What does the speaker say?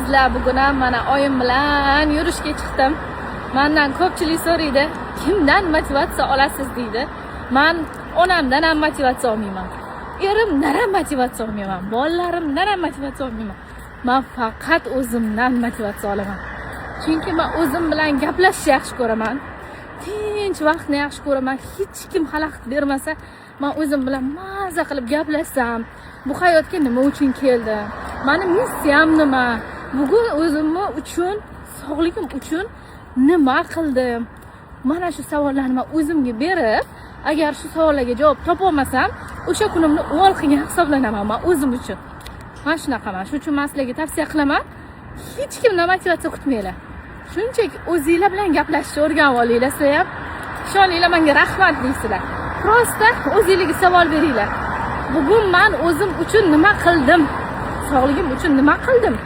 Qizlar, bugun ham mana oyim bilan yurishga chiqdim. Mandan ko'pchilik so'raydi, kimdan motivatsiya olasiz deydi. Man onamdan ham motivatsiya olmayman, erimdan ham motivatsiya olmayman, bolalarimdan ham motivatsiya olmayman. Man faqat o'zimdan motivatsiya olaman, chunki man o'zim bilan gaplashishni yaxshi ko'raman, tinch vaqtni yaxshi ko'raman. Hech kim xalaqit bermasa, man o'zim bilan maza qilib gaplashsam, bu hayotga nima uchun keldim, mani missiyam nima, bugun o'zimni uchun, sog'ligim uchun nima qildim, mana shu savollarni man o'zimga berib, agar shu savollarga javob topolmasam, o'sha kunimni uvol qilgan hisoblanaman man o'zim uchun. Man shunaqaman. Shuning uchun man sizlarga tavsiya qilaman, hech kimdan motivatsiya kutmanglar, shunchaki o'zinglar bilan gaplashishni o'rganib olinglar. Sizlar ham ishoninglar, menga rahmat deysizlar. Просто o'zinglarga savol beringlar: bugun man o'zim uchun nima qildim, sog'ligim uchun nima qildim?